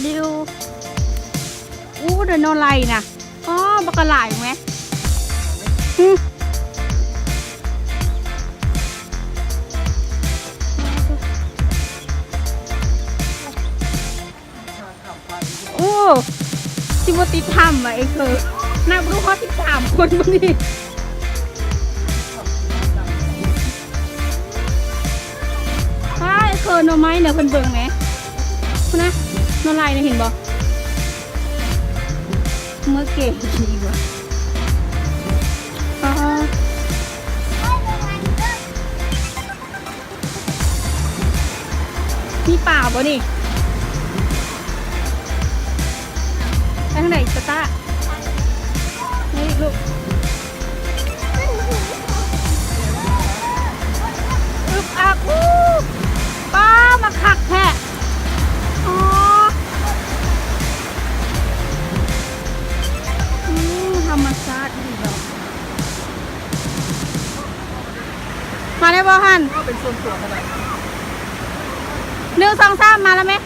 ເລວ ໂອ້ ໄດ້ໜໍ່ໄຫຼນະ ອໍ ບັກກະຫຼາຍແມະ ຫຶ ໂອ້ ຊິບໍ່ຕິດຖ້ຳວ່າ ເອເຄີ ນັບບໍ່ຮູ້ຮອດສິບສາມຄົນມື້ນີ້. ປ້າ ເອີ ໜໍ່ໄມ້ນະ ເພິ່ນເບິ່ງແມະ ພຸ້ນນະ ໜໍ່ໄຫຼນະ ເຫັນບໍ່? ເມື່ອເກມດີກວ່າ ອໍ ມີປາບໍ່ນີ້? ໄປທາງໃດ ຕາຕາ? ນີ້ລູກ ອຶບອັບ ອູ້ ປ້າ ມາຄັກແທ້ ອໍ ອືມ ທຳມະຊາດດີເນາະ. ມາໄດ້ບໍ່ຫັ້ນ? ເປັນສ່ວນຕົວຂະໜາດ ໜຶ່ງ ສອງ ສາມ ມາແລ້ວແມະ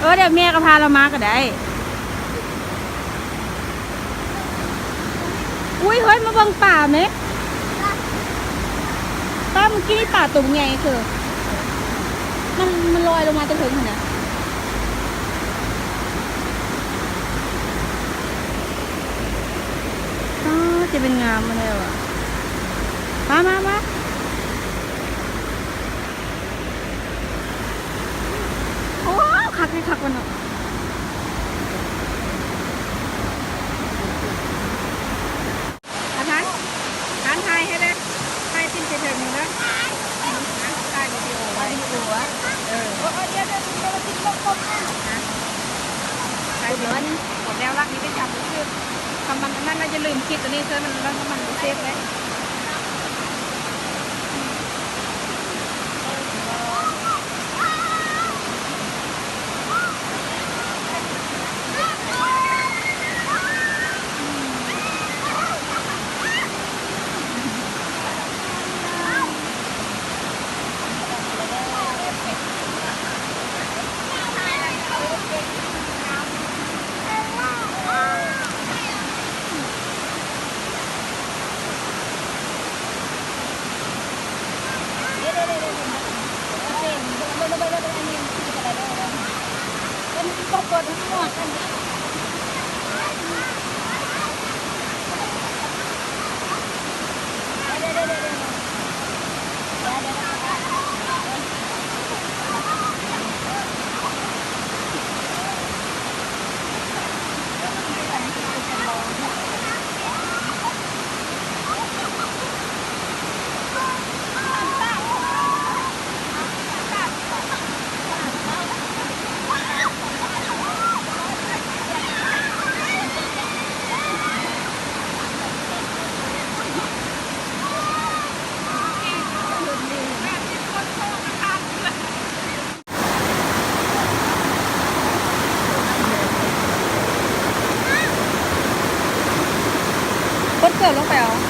ເອີ ດຽວແມ່ກໍພາລາວມາກໍໄດ້. ອຸ້ຍ ເຮີ້ຍ ມາເບິ່ງປາແມະ ປ້າ ມື້ກີ້ນີ້ປາໂຕໃຫຍ່ເທີ ມັນ ມັນລອຍລົງມາແຕ່ເທິງຫັ້ນນະ. ອໍ ຈະເປັນງາມມາແລ້ວອະ ມາ ມາ ມາ ໂອ້ ຄັກແທ້ ຄັກວ່າເນາະ. ອາ ທ່ານ ທ່ານຖ່າຍໃຫ້ເດີ້ ຖ່າຍຂຶ້ນໄປເທິງເດີ້ ຖ່າຍວິດີໂອໄວ້ ຖ່າຍວິດີໂອຫວາ? ເອີ ໂອ້ ດຽວ ດຽວ ດຽວ ດຽວ ລົບ ລົບ ອະ ຖ່າຍວິດີໂອ ກົດແລ້ວ ຫຼັກນີ້ໄປຈັບ ຄື ຄຳມັນອັນນັ້ນນະ ຢ່າລືມຄິດຕົວນີ້ ເຊິ່ງມັນ ມັນ ມັນບໍ່ເຊບເດ້. ກົດເກີບລົງໄປເອົາ.